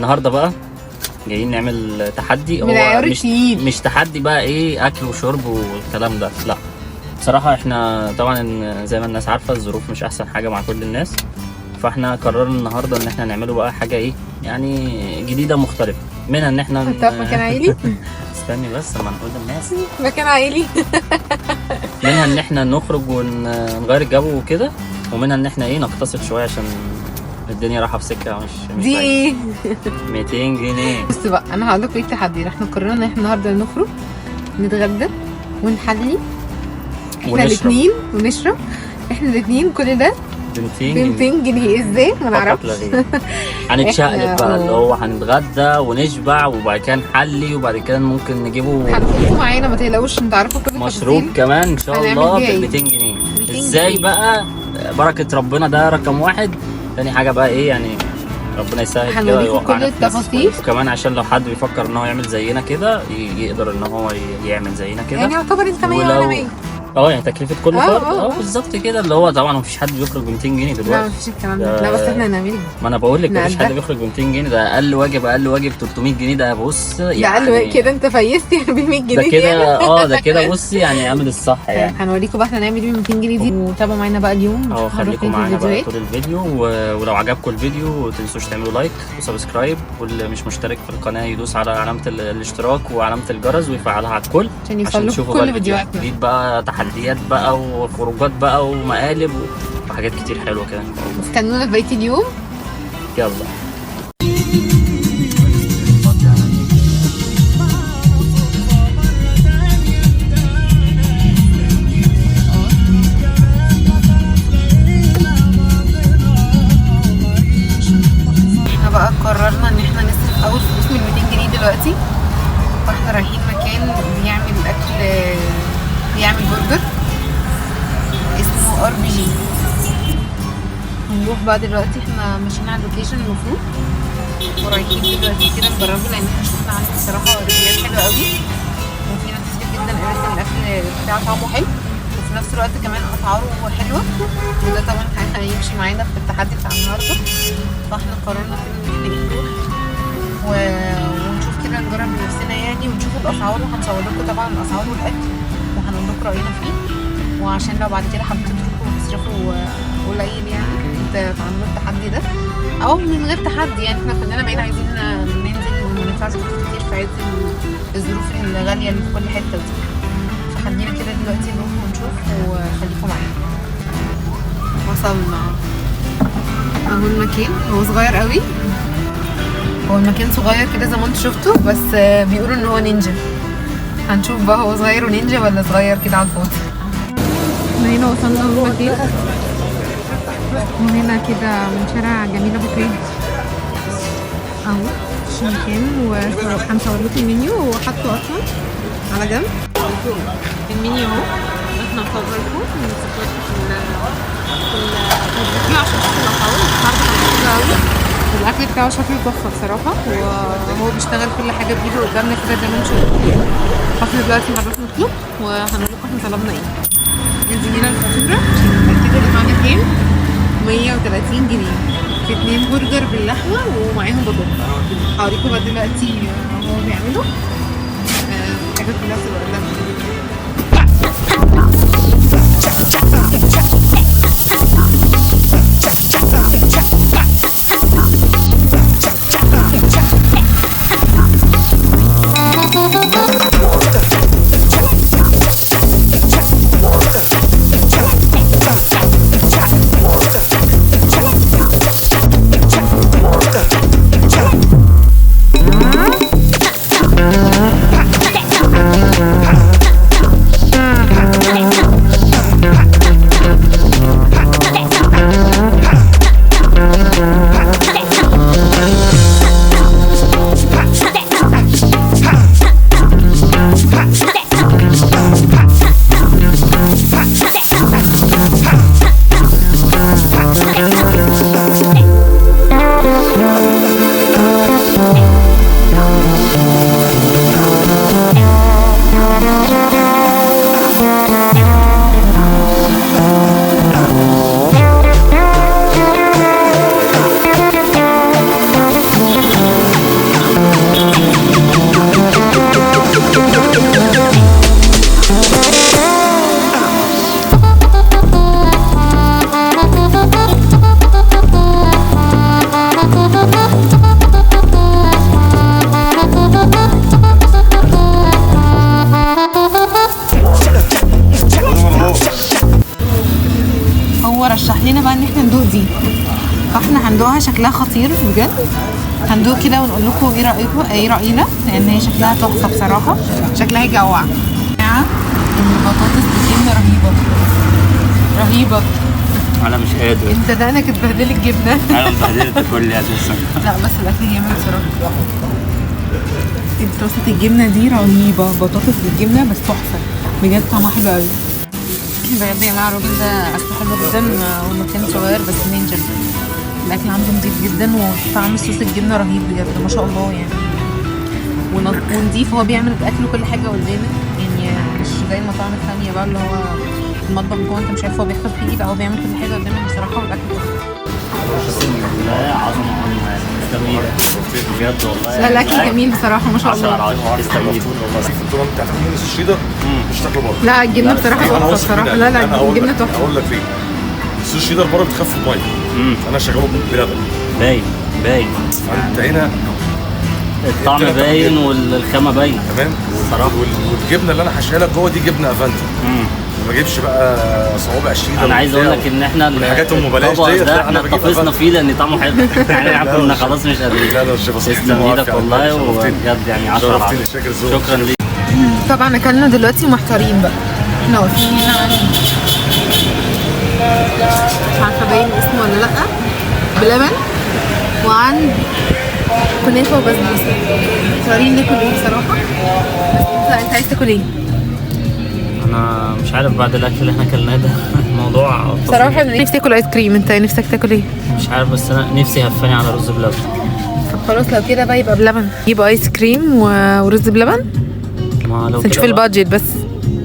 النهارده بقى جايين نعمل تحدي. من هو عيار مش التقيل. مش تحدي بقى ايه اكل وشرب والكلام ده، لا بصراحة احنا طبعا زي ما الناس عارفه الظروف مش احسن حاجة مع كل الناس، فاحنا قررنا النهارده ان احنا نعمله بقى حاجة ايه يعني جديدة مختلفة، منها ان احنا طب مكان عائلي. استني بس ما نقول للناس. مكان عائلي. منها ان احنا نخرج ونغير الجو وكده، ومنها ان احنا ايه نقتصد شوية عشان الدنيا رايحة في سكة مش دي بعيدة. ايه؟ 200 جنيه. بصوا بقى انا هقول لكم ايه التحدي. احنا قررنا ان احنا النهارده نخرج نتغدى ونحلي احنا ونشرب. الاثنين ونشرب احنا الاثنين، كل ده ب 200 ب جنيه 200 جنيه. ازاي؟ ما فقط نعرفش. لا غير. هنتشقلب بقى، اللي هو هنتغدى ونشبع وبعد كده نحلي وبعد كده ممكن نجيبه هنخرجوا معانا ما تقلقوش، انتوا عارفوا كل مشروب التفاصيل. كمان ان شاء هنعمل الله بيها ب إيه؟ 200 جنيه. 200 ازاي جنيه. بقى؟ بركة ربنا ده رقم واحد. تاني حاجة بقى ايه يعني ربنا يسهل كده هنوريكم ويوقعنا كل في ناس التفاصيل. كويسة. وكمان عشان لو حد بيفكر ان هو يعمل زينا كده يقدر ان هو يعمل زينا كده. يعني يعتبر انت 100 وانا ولو 100. اه يعني تكلفة كل فرد. اه. بالظبط كده، اللي هو طبعا مفيش حد بيخرج ب 200 جنيه لا دلوقتي. مفيش الكلام ده، لا بس احنا هنعمله. ما انا بقول لك مفيش نقدها. حد بيخرج ب 200 جنيه، ده اقل واجب، اقل واجب 300 جنيه. ده بص ده يعني قال كده انت فيستي ب 100 ده جنيه كده ده كده بصي يعني عامل الصح يعني. هنوريكم بقى احنا هنعمل ايه ب 200 جنيه دي، وتابعوا معانا بقى اليوم. اه هنروح خليكم فين في معانا بقى الفيديوهات. طول الفيديو، ولو عجبكم الفيديو متنسوش تعملوا like و subscribe، واللي مش مشترك في القناة يدوس على علامة الاشتراك وعلامة الجرس ويفعلها على الكل عشان عشان يوصلوا تشوفوا بقى كل الفيديوهات فيديوهاتنا. الجديد بقى، تحديات بقى وخروجات بقى ومقالب وحاجات كتير حلوة كده ان شاء الله. استنونا في بقية اليوم. يلا. احنا بقى قررنا ان احنا نصرف اول فلوس من 200 جنيه دلوقتي، فاحنا رايحين مكان بيعمل اكل، بيعمل برجر اسمه RPG. هنروح بقى دلوقتي، احنا ماشيين على ال location المفروض ورايحين دلوقتي كده نجربه، لان احنا شفنا عنه بصراحة review ات حلوة قوي، وفي ناس كتير جدا قالت ان الاكل بتاعه طعمه حلو وفي نفس الوقت كمان اسعاره حلوة، وده طبعا هيمشي معانا في التحدي بتاع النهارده. فاحنا قررنا كده ان احنا ايه نروح ونشوف كده، نجرب بنفسنا يعني ونشوف الاسعار، وهنصور لكم طبعا الاسعار والاكل وهنقول لكم راينا فيه، وعشان لو بعد كده حبيتوا تروحوا تصرفوا قليل يعني تعملوا التحدي ده او من غير تحدي. يعني احنا كلنا بقينا عايزين ننزل وما ندفعش فلوس كتير في عز الظروف الغالية اللي في كل حتة دي. فخلينا كده دلوقتي نروح ونشوف، وخليكم معانا. وصلنا اهو المكان، هو صغير قوي، هو المكان صغير كده زي ما انتوا شفتوا، بس بيقولوا ان هو نينجا. هنشوف بقى هو صغير ونينجا ولا صغير كده على الفاضي. احنا هنا وصلنا اهو المكان، وهنا كده من شارع جميل ابو كريم اهو المكان، وهنصور لكم المنيو. هو حاطه اصلا على جنب المنيو اهو، احنا هنصور لكم ونصور في الفيديو عشان تشوفوا الاسعار. الاسعار بتاعته حلوة قوي، والاكل بتاعه شكله تحفة بصراحة، وهو بيشتغل كل حاجة بايده قدامنا كده زي ما انتم شايفين. فاحنا دلوقتي هنروح نطلب وهنقول لكم احنا طلبنا ايه. نزل لنا الفاتورة عشان نتاكدوا دفعنا كام. 130 جنيه في 2 برجر باللحمه ومعاهم بطاطس. هوريكم بقى دلوقتي هو بيعمله. الحاجات كلها بتبقى قدامنا. هندوق دي، فاحنا هندوقها، شكلها خطير بجد. هندوق كده ونقول لكم ايه رايكم، ايه راينا، لان هي شكلها تحفة بصراحة، شكلها يجوع. البطاطس بالجبنه رهيبة رهيبة. انا مش قادر. انت دقنك اتبهدلت الجبنة. انا اتبهدلت كلي اساسا. لا بس الاكل جامد بصراحة. طاسه الجبنة دي رهيبة، بطاطس بالجبنه بس تحفة بجد، طعمها حلو قوي بجد يا جماعة. الراجل ده اكله حلو جدا والمكان صغير بس نينجا. الاكل عنده نضيف جدا وطعم صوص الجبنة رهيب بجد ما شاء الله يعني، ونضيف. هو بيعمل الاكل وكل حاجة قدامك يعني، مش زي المطاعم الثانية بقى اللي هو المطبخ جوه انت مش عارف هو بيحصل فيه ايه، لا هو بيعمل كل حاجة قدامك بصراحة، والاكل تحفة. اقسم بالله عظمه عظمه يعني، بجد والله. لا الاكل جميل بصراحة ما شاء الله. 10 على 10. تسلم ايدك. انتوا انت هتاكل مني الشيدر مش هتاكله بره. لا الجبنة بصراحة تحفة بصراحة. لا لا الجبنة تحفة. اقول لك ليه، الصوص شيدر بره بتخفف المية، انا شغالة بلبن. باين باين، انت هنا الطعم باين والخامه باينة تمام الصراحة. والجبنه اللي انا حاشيها لك جوه دي جبنه افندي، ما بجيبش بقى صوابع شيدر. انا عايز اقول لك ان احنا الحاجات ام بلاش ديت ده احنا اتفقنا فيه لان طعمه حلو يعني، احنا كنا خلاص مش قادرين. لا لا تسلم ايدك والله، وبجد يعني 10 على 10. شكرا ليك. طبعا اكلنا دلوقتي ومحتارين بقى، احنا واقفين هنا عند مش عارفه باين اسمه ولا لا، بلبن، وعند كنافه وبسبوسه. محتارين ناكل ايه بصراحة. بس انت عايز تاكل ايه؟ انا مش عارف بعد الاكل اللي احنا اكلناه ده الموضوع بصراحة انا نفسي اكل ايس كريم. انت نفسك تاكل ايه؟ مش عارف، بس انا نفسي هفاني على رز بلبن. طب خلاص لو كده بقى يبقى بلبن، يبقى ايس كريم ورز بلبن. ما لو نشوف ال budget بس.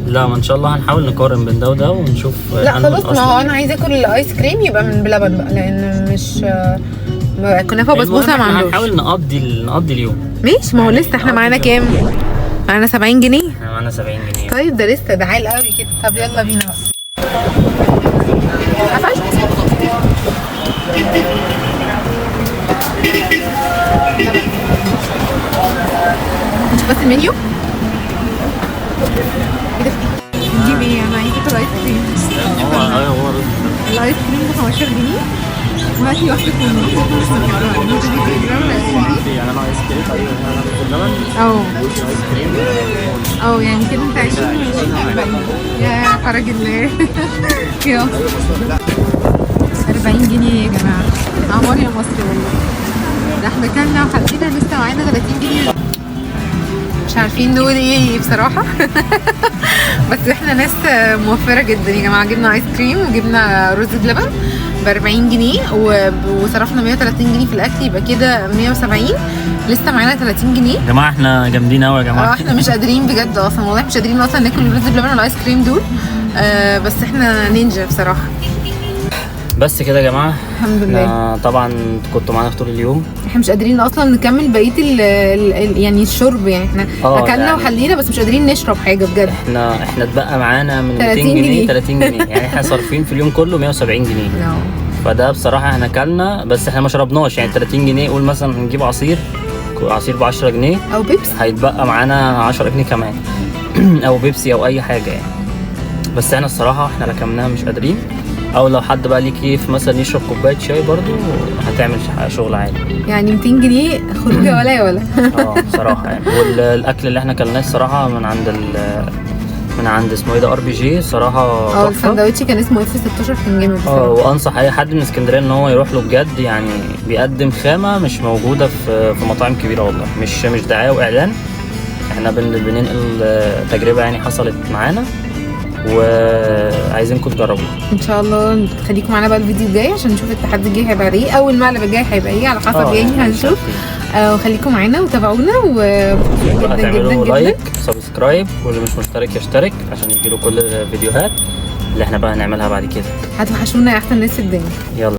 لا ما ان شاء الله هنحاول نقارن بين ده وده ونشوف. لا خلاص، ما هو انا عايزه اكل الايس كريم يبقى من بلبن بقى، لان مش كنافه وبسبوسه ما عندوش. هنحاول نقضي اليوم. ماشي، ما هو لسه احنا معانا كام؟ معانا 70 جنيه. احنا معانا 70 جنيه. طيب ده لسه ده عال قوي كده. طب يلا بينا بقى. قفشت؟ نشوف بس المنيو. ايه ده؟ نجيب ايه؟ انا عايزه اكل ايس كريم. هو الايس كريم ب 15 جنيه، وهاتي واحدة منه. يعني انا ايس كريم. ايوه انا باكل لبن. اه ايس كريم. اه يعني كده انت 20 و20 40. يا فرج الله. يلا 40 جنيه يا جماعة، عمار يا مصر والله. ده احنا كلنا وحطينا لسه معانا 30 جنيه، مش عارفين نقول ايه بصراحة. بس احنا ناس موفره جدا يا جماعة. جبنا ايس كريم وجبنا رز بلبن ب 40 جنيه وصرفنا 130 جنيه في الاكل، يبقى كده 170، لسه معانا 30 جنيه. يا جماعة احنا جامدين قوي يا جماعة. احنا مش قادرين بجد اصلا والله، مش قادرين اصلا ناكل الرز بلبن والايس كريم دول. بس احنا نينجا بصراحة. بس كده يا جماعة، الحمد لله. طبعا كنتوا معانا في طول اليوم. احنا مش قادرين اصلا نكمل بقية يعني الشرب، يعني احنا اكلنا يعني وحلينا بس مش قادرين نشرب حاجة بجد. احنا اتبقى معانا من 200 جنيه 30 جنيه، يعني احنا صارفين في اليوم كله 170 جنيه. فده بصراحة احنا اكلنا بس احنا ما شربناش، يعني 30 جنيه قول مثلا هنجيب عصير ب 10 جنيه او بيبسي، هيتبقى معانا 10 جنيه كمان او بيبسي او اي حاجة يعني. بس احنا الصراحة احنا ركمناها مش قادرين. او لو حد بقى ليه كيف مثلا يشرب كوباية شاي برضو هتعمل شغل عالي يعني. 200 جنيه خروجه ولا ولا. بصراحة يعني. والاكل اللي احنا اكلناه الصراحة من عند اسمه ايه ده، RPG، الصراحة الساندوتش كان اسمه F 16، كان جامد بصراحة. وانصح اي حد من اسكندرية ان هو يروح له بجد، يعني بيقدم خامة مش موجودة في مطاعم كبيرة والله. مش دعاية واعلان، احنا بننقل تجربه يعني حصلت معانا وعايزينكم تجربوه ان شاء الله. خليكم معانا بقى الفيديو الجاي عشان نشوف التحدي الجاي هيبقى ايه او المقلب الجاي هيبقى ايه على حسب يعني هنشوف. وخليكم معانا وتابعونا، وجدا جدا جدا like subscribe، واللي مش مشترك يشترك عشان يجيله كل الفيديوهات اللي احنا بقى هنعملها بعد كده. هتوحشونا يا احسن ناس في الدنيا. يلا.